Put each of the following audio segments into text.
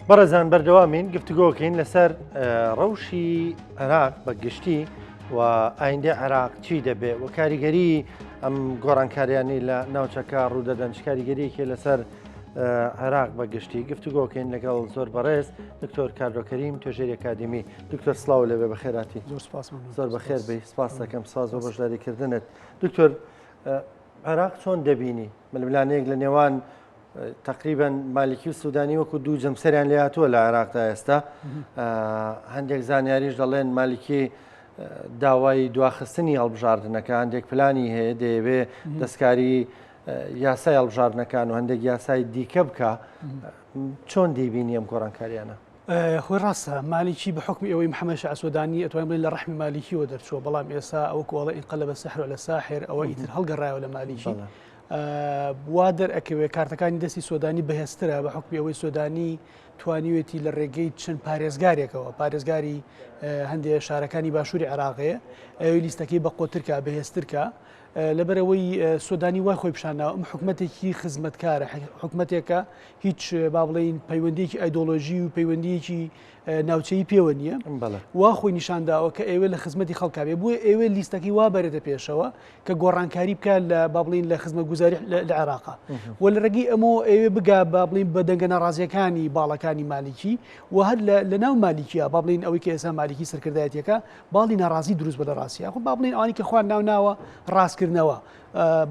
بەڕێزان بەردەوامین گفتوگۆکەین لەسەر ڕەوشی عێراق بە گشتی و ئایندە عێراق چی دەبێ و کاریگەری ئەم گۆڕانکاریانی لە ناوچەکە ڕوودەدەن چ کاریگەریەکی لەسەر عێراق بە گشتی گفتوگۆکەین لەگەڵ زۆر بەڕێز دکتۆر کاردۆکەریم توێژەری ئەکادیمی دکتۆر سلااو لەوێ بەخێراتی زۆر سپاس زۆر بەخێر بی سپاس دەکەم ساز بۆ بەشداریکردنت دکتۆر عێراق چۆن دەبینی ململانێک لە نێوان تقریبا مالکی و سودانی وەکو دوو جەمسەریان لێ هاتووە لە عێراقدا ئێستا هەندێک زانیاریش دەڵێن مالکی داوای دواخستنی هەڵبژاردنەکە هەندێک پلانی هەیە دەیەوێ دەستکاری یاسای هەڵبژاردنەکان و هەندێک یاسای دیکە بکە چۆن دیبینی ئەم گۆڕانکاریانە؟ خۆی ڕاستە مالیکی بە حکمی ئەوەی محەممەد شیاع سۆدانی ئەتوانین بڵێین لە ڕەحمی مالیکیەوە دەرچووە بەڵام ئێستا ئەوە کۆڵە انقلب السحر على الساحر ئەوە ئیتر هەڵگەڕایەوە لە مالیکی وا دەرئەکەوێ کارتەکانی دەستی سۆدانی بەهێزترە بە حکمی ئەوەی سۆدانی توانیوێتی لە ڕێگەی چەند پارێزگارێکەوە پارێزگاری هەندێک شارەکانی باشووری عێراقەیە ئەوی لیستەکەی بە قۆترکە بەهێزترکە لەبەرئەوەی سۆدانی وای خۆی پیشانداوە ئەم حکومەتێکی خزمەتکارە حکومەتێکە هیچ با بڵێین پەیوەندیەکی ئایدۆلۆژی و پەیوەندیەکی ناوچەیی پێوە نییە وا خۆی نیشانداوە کە ئێوە لە خزمەتی خەڵکا بێ بۆیە ئێوە لیستەکەی وا بەرێتە پێشەوە کە گۆڕانکاری بکات لە با بڵین لە خزمەتگوزاری لە عێراقا و لە ڕێگەی ئەمەوە ئێوە بگا با بڵین بە دەنگە ناڕازیەکانی باڵەکانی مالیکی و هەر لە ناو مالیکیا با بڵین ئەوەی کە ئێستا مالیکی سەرکردایەتیەکە باڵی ناڕازی دروست بە لە ڕاستیا خۆ با بڵین ئەوانی کە خوان ناو ناوە ڕاستکردنەوە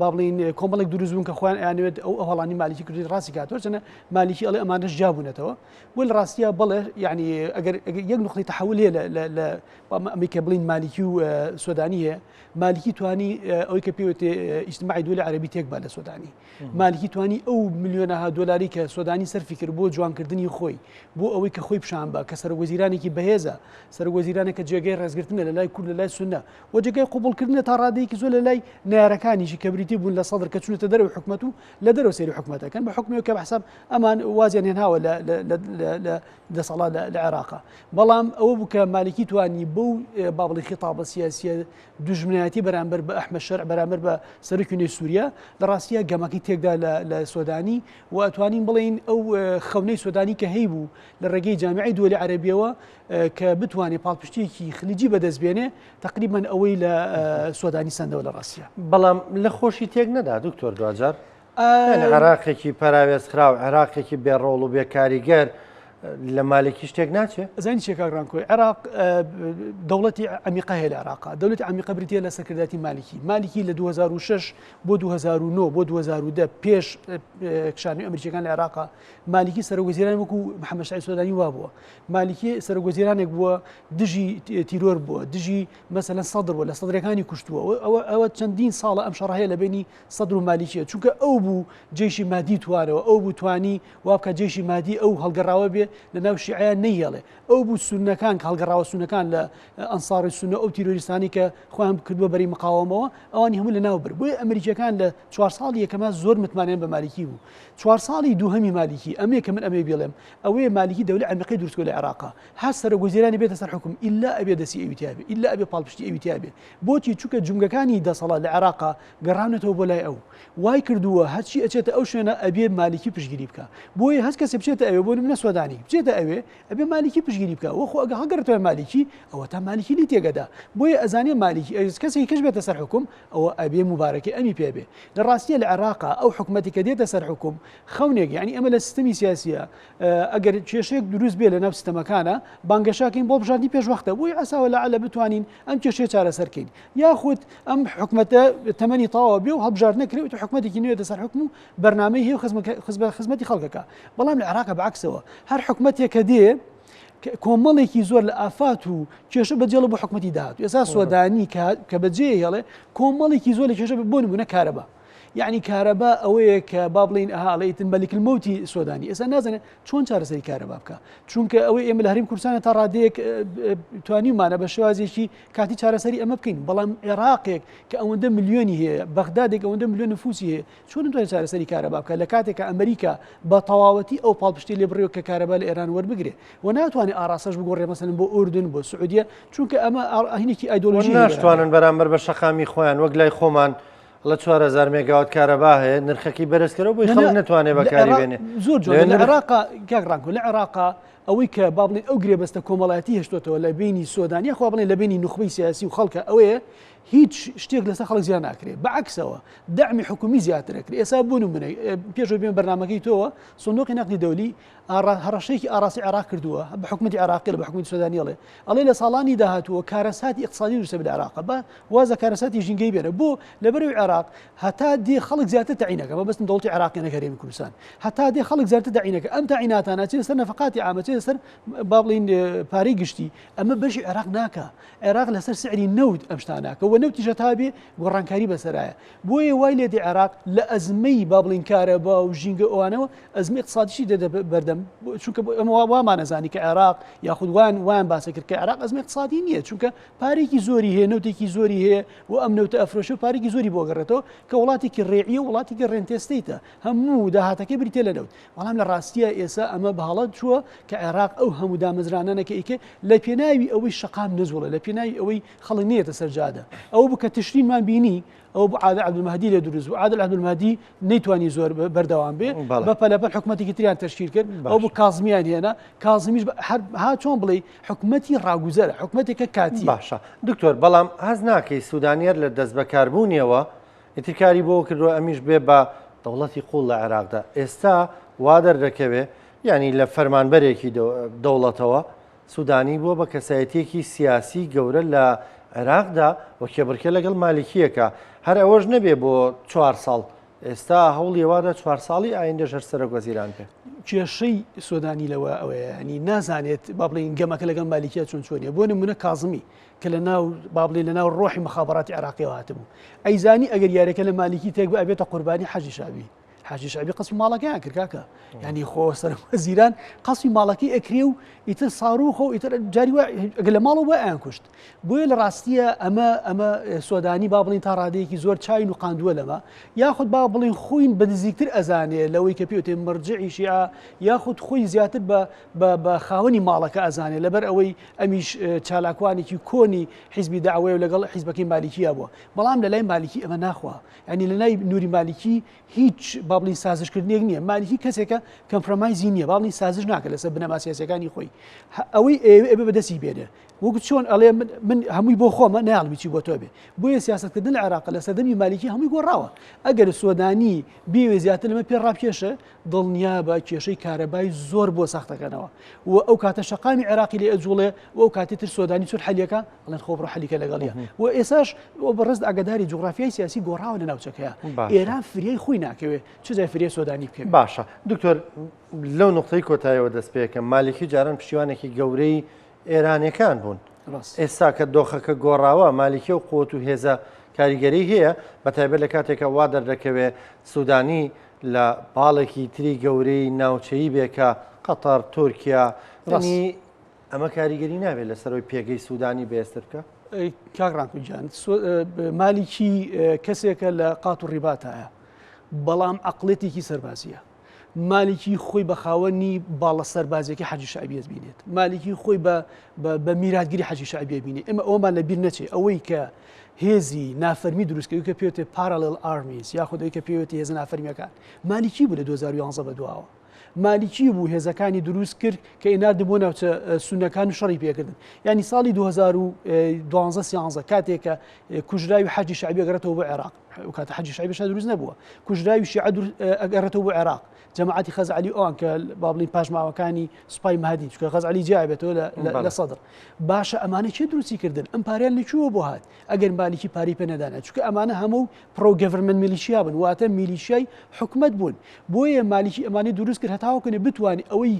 با بڵین کۆمەڵێک دروست بوون کە خۆیان ئەیانەوێت ئەو ئەوڵانی مالیکی کردی ڕاستی کاتۆ چەنە مالیکی ئەڵێ ئەمانەش جیابوونەتەوە بۆ لە ڕاستیا بڵێ یعنی ئەگەر یەک نقطەی تحول هەیە لە ئەمەی کە بڵین مالیکی و سۆدانی هەیە مالیکی توانی ئەوەی کە پێوتێ ئیجتماعی دولی عەرەبی تێک با لە سۆدانی مالکی توانی ئەو ملیۆنەها دۆلاری کە سۆدانی سەرفی کرد بۆ جوانکردنی خۆی بۆ ئەوەی کە خۆی پیشان بە کە سەرۆکوەزیرانێکی بەهێزە سەرۆکوەزیرانێک کە جێگەی ڕێزگرتنە لە لای کورد لە لای سوننە و جێگەی قبوڵکردنە تا ڕادەیەکی زۆر لە لای نەیارەکانیشی کە بریتی بوون لە سەدر کە چونەتە دەرەوەی حکومەت و لە دەرەوە سەیری حکومەت دەکەن بە حکومەوە کە بە حساب ئەمان وازیان هێناوە لە دەسەڵات لە عێراقا بەڵام ئەوە بوو کە مالکی توانی بەو با بڵێ خیتابە سیاسیە دوژمنایەتی بەرامبەر بە ئەحمەد شەرع بەرامبەر بە سەرۆکی نوێی سووریا لە ڕاستییا گەمەکەی تێکدا لە سۆدانی و ئەتوانین بڵێین ئەو خەونەی سۆدانی کە هەیبوو لە ڕێگەی جامیعەی دووەلی عەرەبیەوە کە بتوانێت پاڵپشتیەکی خلیجی بەدەست بێنێ تقریبا ئەوەی لە سۆدانی سەندەوە لە ڕاستییا. بەڵام لە خۆشی تێک نەدا دکتۆر دواجار یانی عێراقێکی پەراوێزخراو، عێراقێکی بێ ڕۆڵ و بێ کاریگەر لە مالکی شتێک ناچێ؟ ئەزانی چیە کاک ڕانکۆی عێراق دەوڵەتی عەمیقە هەیە لە عێراقا دەوڵەتی عەمیقە بریتیە لە سەرکردایەتی مالکی مالکی لە 2006 بۆ 2009 بۆ 2010 پێش کشانەوەی ئەمریکیەکان لە عێراقا مالکی سەرۆک وەزیران وەکو محەممەد شیاع سودانی وا بووە مالکی سەرۆک وەزیرانێک بووە دژی تیرۆر بووە دژی مەسەلەن سەدر بووە لە سەدرەکانی کوشتووە ئەوە ئەوە چەندین ساڵە ئەم شەڕە هەیە لە بینی سەدر و مالیکیە چونکە ئەو بوو جەیشی مادی توانەوە ئەو بوو توانی وابکە جەیشی مادی ئەو هەڵگەڕاوە بێ لە ناو شیعەیان نەیهێڵێ ئەو بوو سوننەکان کە هەڵگەڕاوە سوننەکان لە ئەنساڕی سوننە ئەو تیرۆریستانی کە خۆیان کردووە بەری مقاوەمەوە ئەوانی هەموو لە ناو برد بۆیە ئەمریکیەکان لە چوار ساڵی یەکەما زۆر متمانەیان بە مالیکی بوو چوار ساڵی دووهەمی مالیکی ئەمەیە کە من ئەمەی بڵێم ئەوەیە مالیکی دەولە عەمیقەی دروست کرد لە عێراقا هەر سەرۆک وەزیرانی بێتە سەر حوکم ئیلا ئەبێ دەستی ئەوی تیا بێ ئیلا ئەبێ پاڵپشتی ئەوی تیا بێ بۆچی چونکە جومگەکانی دەسەڵات لە عێراقا گەڕاونەتەوە بۆ لای ئەو وای کردووە هەرچی ئەچێتە ئەو شوێنە ئەبێ مالیکی پشتگیری بکا بۆیە هەر کەسێ بچێتە ئەوێ بۆ نمونە سۆدانی بچێتە ئەوێ ئەبێ مالیکی پشتگیری بکا وەخۆ ئەگە هەڵگەڕێتەوە مالیکی ئەوە تا مالیکی لی تێگەدا بۆیە ئەزانێ مالیکی ئەگەر کەسێکی کەش بێتە سەر حوکم ئەوە ئەبێ موبارەکەی ئەمی پێ بێ لە ڕاستیە لە عێراقا ئەو حکومەتی کە دێتە سەر حوکم خەونێک یعنی ئەمە لە سیستمی سیاسیە ئەگەر کێشەیەک دروست بێ لە ناو سیستەمەکانە بانگەشاکەین بۆ بژاردنی پێشوەختە بۆی عەسا و لەعەلە بتوانین ئەم کێشەیە چارەسەر کەین یاخود ئەم حکومەتە تەمەنی تەواو بێ و هەڵبژاردنە کرێ و حکومەتێکی نوێ دەسەر حکوم و بەرنامەی هەیە و خزمەتی خەڵکەکە بەڵام لە عێراق بەعکسەوە هەر حکومەتێک کە دێ کۆمەڵێکی زۆر لە ئافات و کێشە بەجێڵە بۆ حکومەتی داهات ئێستا سۆدانی کە بەجێ هێڵێ کۆمەڵێکی زۆر لە کێشە بۆ نمونە کارەبا یعنی کارەبا ئەوەیە کە با بڵین ئەها ئەڵێیتن مەلیک المەوتی سۆدانی ئێستا نازانێت چۆن چارەسەری کارەبا بکە چونکە ئەوەی ئێمە لە هەریم کوردستانە تا ڕادەیەک توانیمانە بە شێوازێکی کاتی چارەسەری ئەمە بکەین بەڵام عێراقێک کە ئەوەندە ملیۆنی هەیە بەغدادێک ئەوەندە ملیۆن نفوسی هەیە چۆن نتوانێت چارەسەری کارەبا بکە لە کاتێک کە ئەمریکا بە تەواوەتی ئەو پاڵپشتی لێ بڕیوە کە کارەبا لە ئێران وەربگرێ و ناتوانێت ئاراستەش بگۆڕێ مەسەلەن بۆ ئوردن بۆ سعودیە چونکە ئەمە ئاهینێکی ئایدۆلۆژی ناشتوانن بەرامبەر بە شەقامی خۆیان وەک لای خۆمان. ئەڵێ 4000 مێگاوات کارەبا هەیە نرخەکەی بەرزکەرەوە بۆی خەڵک نەتوانێت بەکاری بێنێ. زۆر جوانە لە عێراقا کاک ڕانکۆ لە عێراقا ئەوەی کە با بڵێن ئەو گرێبەستە کۆمەڵایەتی هێشتۆتەوە لە بینی سۆدان یاخوا بڵێن لە بینی نوخبەی سیاسی و خەڵکە ئەوەیە هیچ شتێک لەسەر خەڵک زیان ناکرێت بەعکسەوە دەعمی حکومی زیاتر ئەکرێت ئێستا بۆ نمونە پێشەوە بێن بەرنامەکەی تۆوە سندوقی نەقدی دەولی هەڕەشەیەکی ئاراسی عێراق کردووە بە حکومەتی عێراقی بە حکومەتی سۆدانی ئەڵێ ئەڵێ لە ساڵانی داهاتووە کارەساتی ئیقتسادی دروستە لە عێراق بە وازە کارەساتی ژینگەی بێنە بۆ لەبەرەوەی عێراق هەتا دێ خەڵک زیاتر تەعینەکە مەبەستم دەوڵەتی عێراقی نەک هەرێمی کوردستان هەتا دێ خەڵک زیاتر تەعینەکە ئەم تەعیناتانە چێ سەر نەفەقاتی عامە چێ سەر با بڵێین پارەی گشتی ئەمە بەشی عێراق ناکا عێراق لەسەر سعری نەوت ئەم شتاناکە و نەوتیشە تا بێ گۆڕانکاری بەسەرایە بۆیە وای لێ دێ عێراق لە ئەزمەی با بڵین کارەبا و ژینگە ئەوانەوە ئەزمی اقتصادیشی دێتە بەردەم چونکە ئەمە وامانەزانی کە عێراق یاخود وان وان باسە کرد کە عێراق ئەزمی اقتصادی نییە چونکە پارێکی زۆری هەیە نەوتێکی زۆری هەیە و ئەم نەوتە ئەفرۆشە و پارێکی زۆری بۆ گەڕێتەوە کە وڵاتێکی ڕێعیە و وڵاتێکی rentier state ە هەموو داهاتەکەی بریتە لە نەوت بەڵام لە ڕاستیە ئێسا ئەمە بە هەڵە چووە کە عێراق ئەو هەموو دامەزرانانە کە ئیکە لە پێناوی ئەوەی شەقام نەجوڵێ لە پێناوی ئەوەی خەڵک نێتە سەر جادە ئەو بوو کە تشرینمان بینی ئەو بوو عادل عەبدولمەهدی لێ دروست بوو عادل عەبدولمەهدی نەیتوانی زۆر بەردەوام بێ بە پەلەپەل حکومەتێکی تریان تەشکیل کرد ئەو بوو کازمیان هێنا کازمیش هەر ها چۆن بڵێ حکومەتی ڕاگوزەرە حکومەتێکە کاتی باشە دکتۆر بەڵام هەز ناکەی سوودانیەر لە دەستبەکاربوونیەوە ئیتر کاری بۆ کردووە ئەمیش بێ بە دەوڵەتی قوڵ لە عێراقدا ئێستا وا دەردەکەوێ یعنی لە فەرمانبەرێکی دەوڵەتەوە سودانی بووە بە کەسایەتیەکی سیاسی گەورە لە عێراقدا و کێبڕکێ لەگەڵ مالکیەکە هەر ئەوەش نەبێ بۆ چوار ساڵ ئێستا هەوڵی وادە چوار ساڵی ئایندەش هەر سەرۆک وەزیران بێ. کێشەی سۆدانی لەوە ئەوەیە ینی نازانێت با بڵێین گەمەکە لەگەڵ مالیکیا چۆن چۆنیە بۆ نمونە کازمی کە لە ناو با بڵێین لە ناو ڕۆحی مخابراتی عێراقیەوە هاتبوو ئەیزانی ئەگەر یاریەکە لە مالیکی تێک بە ئەبێتە قوربانی حەشدی شەعبی حاجی شەعبی قەسفی ماڵەکەیان کرد کاکە یعنی خۆ سەرۆک وەزیران قەسفی ماڵەکەی ئەکرێ و ئیتر ساروخە و ئیتر جاری وا ئەگەر لە ماڵەوە بۆ ئەیان کوشت بۆیە لە ڕاستیە ئەمە ئەمە سۆدانی با بڵین تا ڕادەیەکی زۆر چای نوقاندووە لەمە یاخود با بڵین خۆین بە نزیکتر ئەزانێ لەوەی کە پێوتێ مەرجعی شیعە یاخود خۆی زیاتر بە بە خاوەنی ماڵەکە ئەزانێ لەبەر ئەوەی ئەمیش چالاکوانێکی کۆنی حیزبی داوەیە و لەگەڵ حیزبەکەی مالیکیە بووە بەڵام لە لای مالیکی ئەمە ناخوا یانی لە لای نوری مالیکی هیچ با بڵین سازشکردنێک نییە مالیکی کەسێکە compromise ی نییە با بڵین سازش ناکە لەسەر بنەما سیاسەکانی خۆی ئەوەی ئەوێ ئەبێ بەدەستی بێنێ وەکو چۆن ئەڵێ من هەمووی بۆ خۆمە ناڵمی چی بۆ تۆ بێ بۆیە سیاستکردن لە عێراق لە سەردەمی مالیکی هەمووی گۆڕاوە ئەگەر سۆدانی بێوێ زیاتر لەمە پێ ڕابکێشە دڵنیا بە کێشەی کارەبای زۆر بۆ سەختەکەنەوە و ئەو کاتە شەقامی عێراقی لێ ئەجوڵێ و ئەو کاتی تر سۆدانی چۆن حەلیەکە ئەڵێن خۆ بڕۆ حەلیکە لەگەڵیە و ئێساش بەڕێز ئاگاداری جوگرافیای سیاسی گۆڕاوە لە ناوچەکەیە ئێران فریای خۆی ناکەوێ چ جای فریای سۆدانی بکەوێ باشە دکتۆر لەو نقطەی کۆتایەوە دەست پێکەم مالکی جاران پشتیوانێکی گەورەی ئێرانەکان بوون ئێستا کە دۆخەکە گۆڕاوە مالکی و قوت و هێزە کاریگەری هەیە بە تایبەت لە کاتێکە وا دەردەکەوێ سوودانی لە باڵێکی تری گەورەی ناوچەیی بێ کە قەتەر تورکیا ڕەنی ئەمە کاریگەری نابێت لەسەر ئەوەی پێگەی سوودانی بەهێزتر بکە؟ کاک ڕانکۆ گیان مالیکی کەسێکە لە قات و ڕیباتایە بەڵام عقلێتێکی سەربازیە مالیکی خۆی بە خاوەنی باڵە سەربازیەکە حەجی شعبیەت بینێت مالیکی خۆی بە بە میراتگیری حەجی شعبیە بینێ ئێمە ئەومان لە بیر نەچێ ئەوەی کە هێزی نافەرمی دروستکە کە پێوتێ parallel armies یاخود ئەوی کە پێوێتی هێزە نافەرمیەکان مالیکی بوو لە 2011 بە دواوە مالیکی بوو هێزەکانی دروست کرد کە ئینارد بۆ ناوچە سونەکان و شەڕی پێکردن ینی ساڵی 2012 سیانزە کاتێک کە کوژراوی حەجی شعبی ئەگەڕێتەوە بۆ عێراق و کاتە حەجی شعبی دروست نەبووە کوژراوی شیعە ئەگەڕێتەوە بۆ عێراق جەماعەتی خەزعەلی ئەوان کە با بڵین پاشماوەکانی سوپای مەهدی چونکە خەزعەلی جیا بێتەوە لە سەدر باشە ئەمانە چێ دروستی کردن ئەم پاریان لە کوێوە بۆ هات ئەگەر مالیکی پاری پێ نەدانا چونکە ئەمانە هەموو pro government militia بن واتە میلیشیای حکومت بوون بۆیە مالیکی ئەمانی دروست کرد هەتاوەکەێ بتوانانی ئەوەی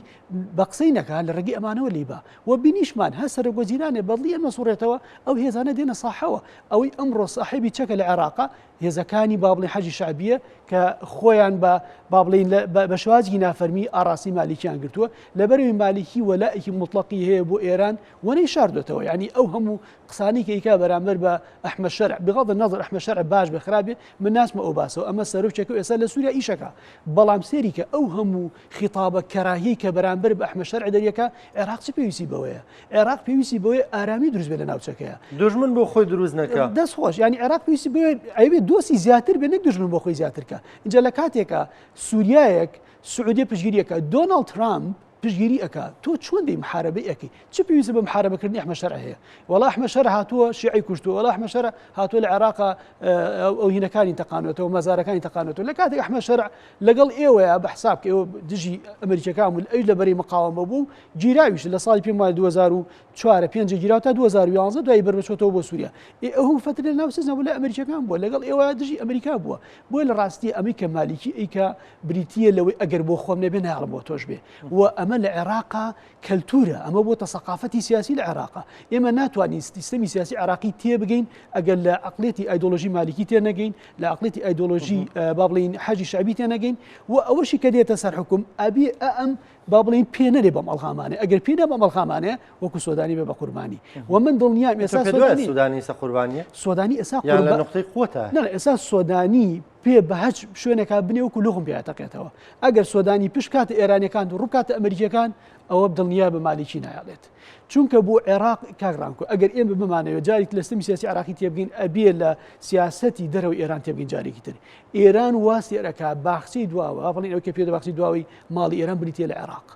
بە قسەی نەکا لە ڕێگەی ئەمانەوە لیبا و بینیشمان هەر سەرۆک وەزیرانێ بەدڵی ئەمە سوڕێتەوە ئەو هێزانە دێنە ساحەوە ئەوەی ئەمڕۆ ساحێبی چەکە لە عێراقا هێزەکانی با بڵێن حەجی شەعبیە کە خۆیان بە با بڵێین بە شێوازێکی نافەرمی ئاڕاستەی مالیکیان گرتووە لەبەرەوەی مالیکی وەلائێکی موتڵەقی هەیە بۆ ئێران و نەیشاردۆتەوە یعنی ئەو هەموو قسانی کە ئیکا بەرامبەر بە ئەحمەد شەرع بغض النظر ئەحمەد شەرع باش بێ خراپ بێ من ناچمە ئەو باسەوە ئەمە سەرۆکێکە و ئێستا لە سووریا ئیشەکە بەڵام سێری کە ئەو هەموو خیتابە کەراهیەی کە بەرامبەر بە ئەحمەد شەرع دەریەکە عێراق چ پێویستی بەوەیە عێراق پێویستی بەوەیە ئارامی دروست بێت لە ناوچەکەیە دوژمن بۆ خۆی دروست نەکا دەست خۆش یعنی عێراق پێویستی بەوەیە ئەیەوێت دۆست. دۆستی زیاتر بێ نەک دوژمن بۆ خۆی زیاتر کە. ئینجا لە کاتێکا سوریایەک سعودیە پشتگیری ئەکا، دۆناڵد ترامپ پشتگیری ئەکا، تۆ چۆن دێی محارەبەی ئەکەی؟ چ پێویستت بە محارەبەکردنی ئەحمەد شەرع هەیە؟ وەڵا ئەحمەد شەرع هاتووە شیعەی کوشتووە، وەڵا ئەحمەد شەرع هاتووە لە عێراقا ئەو هینەکانی تەقانوەتەوە، مەزارەکانی تەقانوەتەوە. لە کاتێک ئەحمەد شەرع لەگەڵ ئێوەیە بە حساب کە ئێوە دژی ئەمریکیەکان بوون، ئەویش لە بەرەی مقاوەمە بوو و گیراویش لە ساڵی پێم وایە 2004 پێنج گیراو تا 2011 دوایی بەربەچۆتەوە بۆ سووریا. ئێ ئەو هەموو فەترە لە ناو سجن بوو، لە ئەمریکیەکان بووە، لەگەڵ ئێوە دژی ئەمریکا بووە. بۆیە لە ڕاستی ئەمەی کە مالیکی ئەیکا بریتییە لەوەی ئەگەر بۆ خۆم نەبێ نایەڵم بۆ تۆش بێ و ئەمە لە عێراقا کەلتورە، ئەمە بۆتە سەقافەتی سیاسی لە عێراقا. ئێمە ناتوانین سیستەمی سیاسی عێراقی تێبگەین ئەگەر لە عەقڵیەتی ئایدۆلۆژی مالیکی تێنەگەین، لە عەقڵیەتی ئایدۆلۆژی با بڵێین حەجی شەعبی تێنەگەین و ئەوەشی کە دێتە سەر حوکم ئەبێ ئەم با بڵێین پێ نەرێ بەم ئەڵغامانەیە، ئەگەر پێ نەبەم ئەڵغامانەیە وەکو سۆدانی بێ بە قوربانی و من دڵنیام ئێستا سۆدانی سودانی ئێستا قوربانیە؟ سۆدانی ئێستا یان لە نوقتەی قوتە؟ نا ئێستا سۆدانی پێ بە هەچ شوێنێکا بنێ وەکو لوغم پێ ئەتەقێتەوە. ئەگەر سۆدانی پشت بکاتە ئێرانیەکان و ڕوو بکاتە ئەمریکیەکان ئەوە دڵنیا بە مالیکی نایەڵێت. چونکە بۆ عێراق کاک ڕانکۆ ئەگەر ئێمە بمانەوێت جارێک لە سیستەمی سیاسی عێراقی تێبگەین ئەبێ لە سیاسەتی دەرەوەی ئێران تێبگەین جارێکی تر. ئێران وا سێرەکا باخچەی دواوە با بڵێین ئەوەی کە پێ باخچەی دواوەی ماڵی ئێران بریتیە لە عێراق.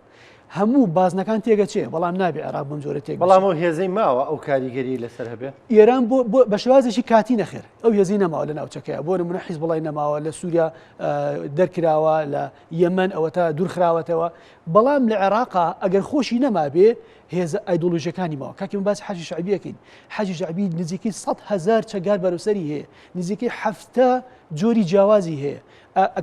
هەموو بازنەکان تێگەچێ بەڵام نابێ عێراق بەم جۆرە تێک بەڵام ئەو هێزەی ماوە ئەو کاریگەری لەسەر هەبێ ئێران بۆ بە شێوازێکی کاتی نەخێر ئەو هێزی نەماوە لە ناوچەکەیە بۆ نمونە حیزبوڵای نەماوە لە سووریا دەرکراوە لە یەمەن ئەوەتا دوورخراوەتەوە بەڵام لە عێراقا ئەگەر خۆشی نەمابێ هێزە ئایدۆلۆژیەکانی ماوە کاکی من باسی حەشدی شەعبیەکەین حەشدی شەعبی نزیکەی 100 هەزار چەکدار بەرەوسەری هەیە نزیکەی 70 جۆری جیاوازی هەیە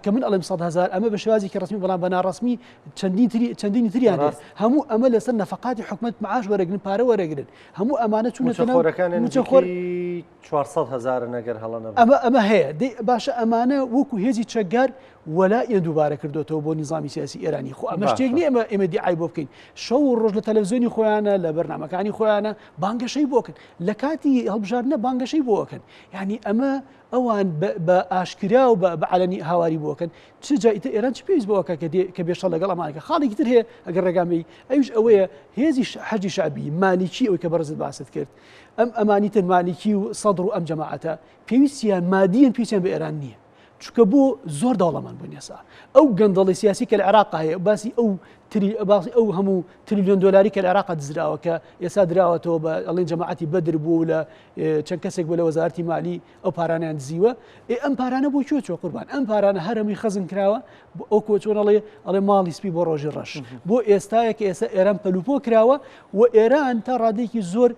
کە من ئەڵێم 100 هەزار ئەمە بە شێوازێکی ڕەسمی بەڵام بە ناڕەسمی چەندین تری چەندینی تریان هەیە هەموو ئەمە لەسەر نەفەقاتی حکومەت معاش وەرەگرن پارە وەرەگرن هەموو ئەمانە چوونەتە ناو مووچەخۆرەکانیان مووچەخۆر نزیکەی 400 هەزارن ئەگەر هەڵە نەبم. ئەمە ئەمە هەیە دەی باشە ئەمانە وەکو هێزی چەکدار وەلائیان دووبارە کردۆتەوە بۆ نیزامی سیاسی ئێرانی خۆ ئەمە شتێک باشە. نییە ئێمە ئێمە دیعای بۆ بکەین شەو و ڕۆژ لە تەلەڤزیۆنی خۆیانە لە بەرنامەکانی خۆیانە بانگەشەی بۆ ئەکەن لە کاتی هەڵبژاردنە بانگەشەی بۆ ئەکەن یعنی ئەمە ئەوان بە ئاشکرا و بە عەلەنی هاواری بۆ ئەکەن چ جا ئیتر ئێران چ پێویست بۆ ئەکا کە دێ کە بێ شەڕ لەگەڵ ئەمان ئەکا خاڵێکی تر هەیە ئەگەر ڕێگام بێی ئەویش ئەوەیە هێزی حەشدی شەعبی مالیکی ئەوەی کە بەڕێزت باست کرد ئەم ئەمانی تر مالیکی و سەدر و ئەم جەماعەتە پێویستیان مادیان پێویستیان بە ئێران نییە چونکە بۆ زۆر دەوڵەمەند بوون ئێستا ئەو گەندەڵی سیاسی کە لە عێراق هەیە باسی ئەو تری باسی ئەو هەموو تریلیۆن دۆلاری کە لە عێراق دزراوە کە ئێستا دراوەتەوە بە ئەڵێن جەماعەتی بەدر بوو لە چەند کەسێک بوو لە وەزارەتی مالی ئەو پارانیان دزیوە ئێ ئەم پارانە بۆ کوێ چووە قوربان ئەم پارانە هەر هەمووی خەزن کراوە ئەو کۆچۆن ئەڵێ ئەڵێ ماڵی سپی بۆ ڕۆژی ڕەش بۆ ئێستایە کە ئێستا ئێران پەلوپۆ کراوە و ئێران تا ڕادێکی زۆر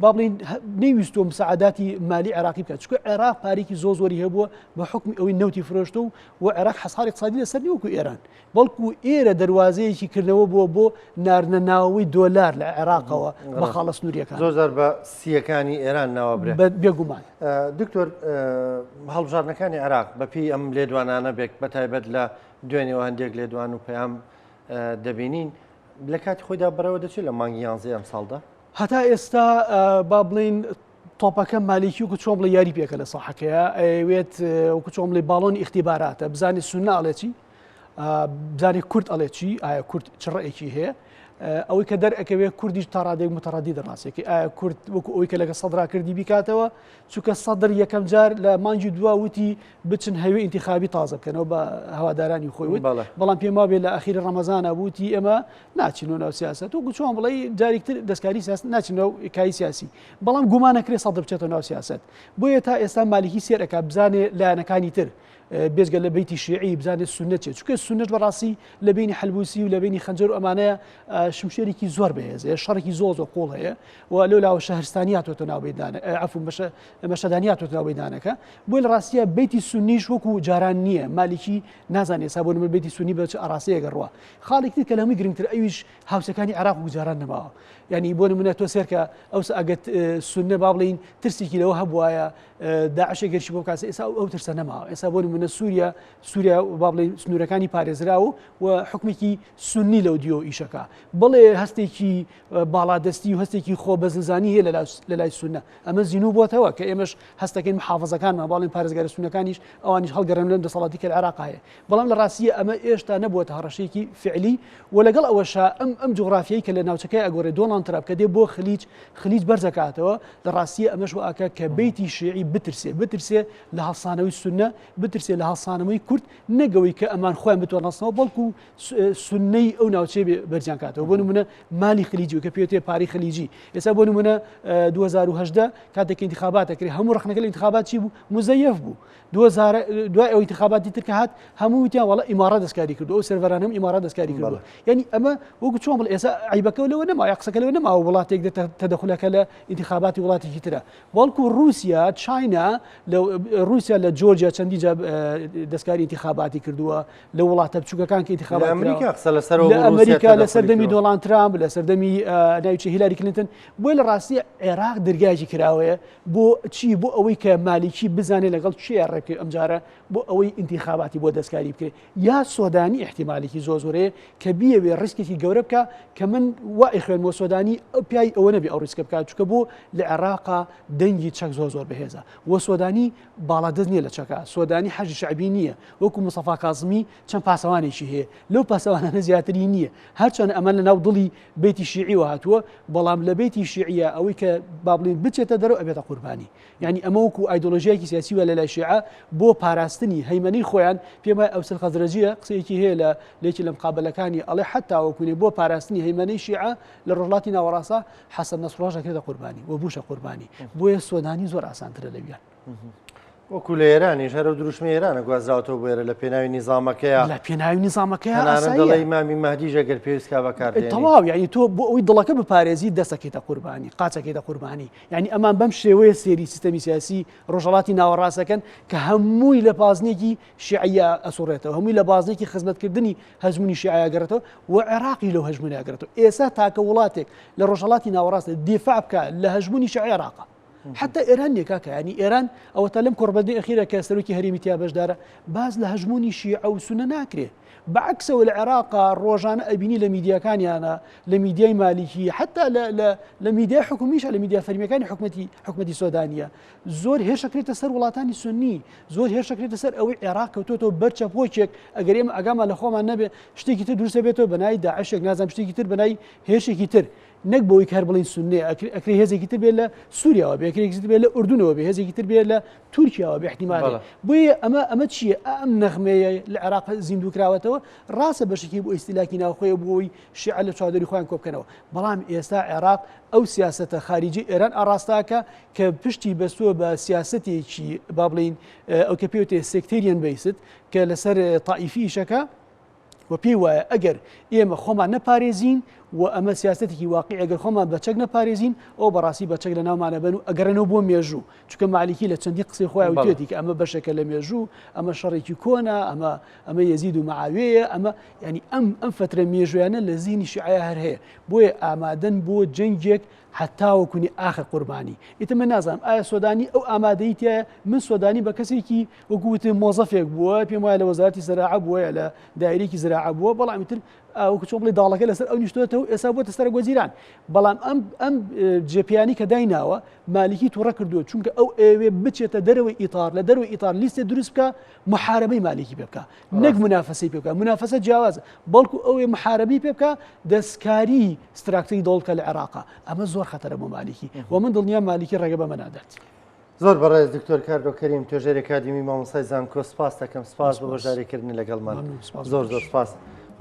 با بڵین نەیویستووە مساعداتی مالی عێراقی بکات چونکە عێراق پارێکی زۆر زۆری هەبووە بە حکمی ئەوەی نەوتی فرۆشتە و و عێراق حەساری اقتصادی لەسەر نییە وەکو ئێران بەڵکو ئێرە دەروازەیەکی کردنەوە بووە بۆ ناردنە ناوەوەی دۆلار لە عێراقەوە بە خاڵە سنووریەکان. زۆر جار بە سییەکانی ئێران ناوەبرێ. بێگومان. دکتۆر هەڵبژاردنەکانی عێراق بە پێی ئەم لێدوانانە بێت بە تایبەت لە دوێنێوە هەندێک لێدوان و پەیام دەبینین لە کاتی خۆیدا بەڕێوە دەچێت لە مانگی یانزەی ئەمساڵدا؟ هەتا ئێستا با بڵێین تۆپەکە مالیکی وەکو چۆن بڵێ یاری پێکە لە ساحەکەیە ئەیەوێت وەکو چۆن بڵێ باڵۆنی ئیختیباراتە بزانێت سوننە ئەڵێ چی بزانێت کورد ئەڵێ چی ئایا کورد چ ڕێکی هەیە ئەوەی کە دەرئەکەوێت کوردیش تا ڕادێک متەڕەدی دەڕاستێکی ئایا کورد وەکو ئەوەی کە لەگە سەدرا کردی بیکاتەوە چونکە سەدر یەکەم جار لە مانگی دوا وتی بچن هەوێ ئینتیخابی تازە بکەنەوە بە هەوادارانی خۆی وت بەڵام پێم وابێ لە ئەخیری ڕەمەزانە وتی ئێمە ناچینەوە ناو سیاسەت وەکو چۆن بڵێ جارێکتر دەستکاری سیاست ناچینەوە کاری سیاسی بەڵام گومانەکرێ سەدر بچێتەوە ناو سیاست بۆیە تا ئێستا مالیکی سێرەکە بزانێ لایەنەکانی تر بێجگە لە بەیتی شیعی بزانێت سوننە چیە چونکە سوننەش بەڕاستی لە بینی حەلبوسی و لە بینی خەنجەر و ئەمانەیە شمشێرێکی زۆر بەهێزەیە شەڕێکی زۆر زۆر قوڵ هەیە و لەو لاوە شەهرستانی هاتۆتە ناو بەیدانە عەفو مەشهەدانی هاتۆتە ناو بەیدانەکە بۆیە لە ڕاستیە بەیتی سوننیش وەکو جاران نییە مالیکی نازانێت ئێستا بۆ نمونە بەیتی سوننی بە چ ئاراستەیەک ئەڕوا خاڵێکی تر کە لە هەمووی گرنگتر ئەویش هاوسەکانی عێراق وەکو جاران نەماوە یعنی بۆ نمونە تۆ سێرکە ئەوسا ئەگەر سوننە با بڵێین ترسێکی لەوە هەبوایە داعشێک هێرشی بۆ بکات ئێستا ئەو ترسە نەماوە ئێستا بۆ نمونە. نمونە سووریا سووریا با بڵێین سنوورەکانی پارێزراوە و حکومێکی سنی لەو دیۆ ئیشەکە بڵێ هەستێکی باڵادەستی و هەستێکی خۆ بەزلزانی هەیە لە لای سونە ئەمە زیینوو بۆتەوە کە ئێمەش هەستەکەین محافظەکانمان باڵین پارێزگارە سونەکانیش ئەوانیش هەڵگەڕێن لەم دەسەڵاتی کە لە عێراق هەیە بەڵام لە ڕاستیە ئەمە ئێشتا نەبووەتە هەڕەشەیەکی فعلی و لەگەڵ ئەوەشا ئەم ئەم جوغرافیای کە لە ناوچەکەی ئەگۆڕێ دۆناڵد ترامپ کە دێ بۆ خلیج خلیج بەرزەکاتەوە لە ڕاستیە ئەمەش واکە کە بەیتی شیعی بترسێ بترسێ لە هەڵسانەوەی سونە بترسێ لە هەڵسانەوەی کورد نەگەوەی کە ئەمان خۆیان بتوان هەڵسنەوە بەڵکو سونەی ئەو ناوچەیە بەرزیان کاتەوە بۆ نمونە مالی خلیجی کە پێوتێ پاری خلیجی ئێستا بۆ نمونە 2018 کاتێک انتخابات دەکرێت هەموو ڕخنەکە لە انتخابات چی بوو مزەیەف بوو دوای ئەو انتخاباتی تر کە هات هەموو وتیان وەڵا ئیمارات دەستکاری کردو ئەو سێرڤەران هەم ئیمارات دەستکاری کردو یعنی ئەمە وەکو چۆن بڵێ ئێستا عیبەکە لەوە نەما یا قسەکە لەوە نەما وڵاتێک تەدەخولەکە لە انتخاباتی وڵاتێکی ترە بەڵکو رووسیا چاینا لە رووسیا لە جۆرجیا چەندی جا دەستکاری انتخاباتی کردووە لە وڵاتە بچووکەکان کە انتخابات ئەمریکا قسە لەسەر لە ئەمریکا لە سەردەمی دۆڵان ترامپ لە سەردەمی ناوچە هیلاری کلینتن بۆی لە ڕاستی عێراق دەرگایەکی کراوەیە بۆ چی بۆ ئەوەی کە مالیکی بزانێت لەگەڵ کێ ڕێبکەوێت ئەمجارە بۆ ئەوەی ئینتیخاباتی بۆ دەستکاری بکرێت یا سۆدانی ئیحتیمالێکی زۆر زۆرەیە کە بیەوێ ڕیسکێکی گەورە بکە کە من وا ئەیخوێنمەوە سۆدانی ئەو پیای ئەوە نەبێ ئەو ڕیسکە بکات چونکە بۆ لە عێراقا دەنگی چەک زۆر زۆر بەهێزە و سۆدانی باڵادەست نییە لە چەکە سۆدانی حەشدی شەعبی نییە وەکو مستەفا کازمی چەند پاسەوانێکی هەیە لەو پاسەوانانە زیاتری نییە هەرچەند ئەمە لە ناو دڵی بەیتی شیعیوە هاتووە بەڵام لە بەیتی شیعیە ئەوەی کە با بڵین بچێتە دەرەوە ئەبێتە قوربانی یعنی ئەمە وەکو ئایدۆلۆژیایەکی سیاسی وە لە لای شیعە بۆ پاراستنی هەیمەنەی خۆیان پێم وایە ئەوسل خەزرەجیە قسەیەکی هەیە لە لێکی لە مقابلەکانی ئەڵێ حتا وەکونێ بۆ پاراستنی هەیمەنەی شیعە لە ڕۆژهەڵاتی ناوەڕاستە حەسەن نەسڕڵاش دەکرێتە قوربانی و بووشە قوربانی بۆیە سۆدانی زۆر ئاسانترە لەویان. وەکو لە ئێرانیش هەر ئەو دروشمی ئێرانە گوازراوەتەوە بۆ ئێرە لە پێناوی نیزامەکەیە لە پێناوی نیزامەکەیە تەنانەت دەڵێ ئیمامی مەهدیش ئەگەر پێویست کا بەکار دێنی. تەواو یعنی تۆ بۆ ئەوەی دڵەکە بپارێزی دەستەکەیتە قوربانی قاچەکەیتە قوربانی یعنی ئەمان بەم شێوەیە سێری سیستەمی سیاسی ڕۆژهەڵاتی ناوەڕاست دەکەن کە هەمووی لە بازنێکی شیعیە ئەسوڕێتەوە هەمووی لە بازنێکی خزمەتکردنی هەژمونی شیعە گەڕێتەوە و عێراقی لەو هەژمونە گەڕێتەوە ئێستا تاکە وڵاتێک لە ڕۆژهەڵاتی ناوەڕاست دیفاع بکە لە هەژمونی شیعە عێراقە حتا ئێران نییە کاکە ینی ئێران ئەوەتا لەم کۆڕبەندی ئەخیرە کە سەرۆکی هەرێمی تیا بەشدارە باز لە هەژمونی شیعە و سونە ناکرێ بەعکسەوە لە عێراقا ڕۆژانە ئەبینی لە میدیاکانیانە لە میدیای مالیکی حتا لە میدیای حکومیشە لە میدیا فەرمیەکانی حکومەتی حکومەتی سۆدانیە زۆر هێرشەکرێتە سەر وڵاتانی سنی زۆر هێرشەکرێتە سەر ئەوەی عێراق کەوتۆتەوە بەر چەپۆکێک ئەگەر ئێمە ئەگامان لە خۆمان نەبێ شتێکی تر دروستە بێتەوە بەنای داعشێک نازانم شتێکی تر بەنای هێرشێکی تر نەک بۆی کە هەر بڵین سنێ ئەکرێ هێزێکی تر بێت لە سووریاوە بێ ئەکرێ هێزێکی تر بێت لە ئوردونەوە بێ هێزێکی تر بێت لە تورکیاوە بێ احتیمالێ بۆیە ئەمە ئەمە چییە ئەم نەغمەیە لە عێراق زیندوو کراوەتەوە ڕاستە بەشێکی بۆ ئیستیلاکی ناوخۆیە بۆ ئەوەی شیعە لە چادری خۆیان کۆبکەنەوە بەڵام ئێستا عێراق ئەو سیاسەتە خاریجی ئێران ئاڕاستاکە کە پشتی بەستووە بە سیاسەتێکی با بڵین ئەو کە پێوتێ sectarian based کە لەسەر تائیفی ئیشەکە و پێی وایە ئەگەر ئێمە خۆمان نەپارێزین و ئەمە سیاسەتێکی واقعی ئەگەر خۆمان بە چەک نەپارێزین ئەو بەڕاستی بە چەک لە ناومانە بن و ئەگەڕێنەوە بۆ مێژوو چونکە مالیکی لە چەندی قسەی خۆی وتێتی کە ئەمە بەشێکە لە مێژوو ئەمە شەڕێکی کۆنە ئەمە ئەمە یەزید و معاویەیە ئەمە ینی ئەم ئەم فترە مێژویانە لە زیهنی شیعەیە هەر هەیە بۆیە ئامادەن بۆ جەنگێک هەتاوەکونی ئاخر قوربانی ئیتر من نازانم ئایا سۆدانی ئەو ئامادەی تایە من سۆدانی بە کەسێکی وەکو وتم مۆزەفێک بووە پێم وایە لە وەزارەتی زراعە بووە یا لە دایرێکی زراعە بووە بەڵام ئیتر وەکو چۆن بڵێ داڵەکە لەسەر ئەو نیشتۆتەوە ئێستا بۆتە سەرەک وەزیران بەڵام ئەم ئەم جێپیانی کە دایناوە مالیکی تووڕە کردووە چونکە ئەو ئەوێ بچێتە دەرەوەی ئیتار لە دەرەوەی ئیتار لیستێ دروست بکە محاربەی مالیکی پێ بکە نەک منافەسەی پێ بکە منافەسە جیاوازە بەڵکو ئەوێ محاربەی پێ بکە دەستکاری ستراکتەری دەوڵ بکە لە عێراقا ئەمە زۆر خەتەرە بۆ مالیکی و من دڵنیام مالیکی ڕێگە بەمە نادات. زۆر بەڕێز دکتۆر کاردۆ کەریم توێژەری ئەکادیمی مامۆستای زانکۆ سپاس دەکەم سپاس بۆ بەشداریکردنی لەگەڵمان زۆر زۆر سپاس.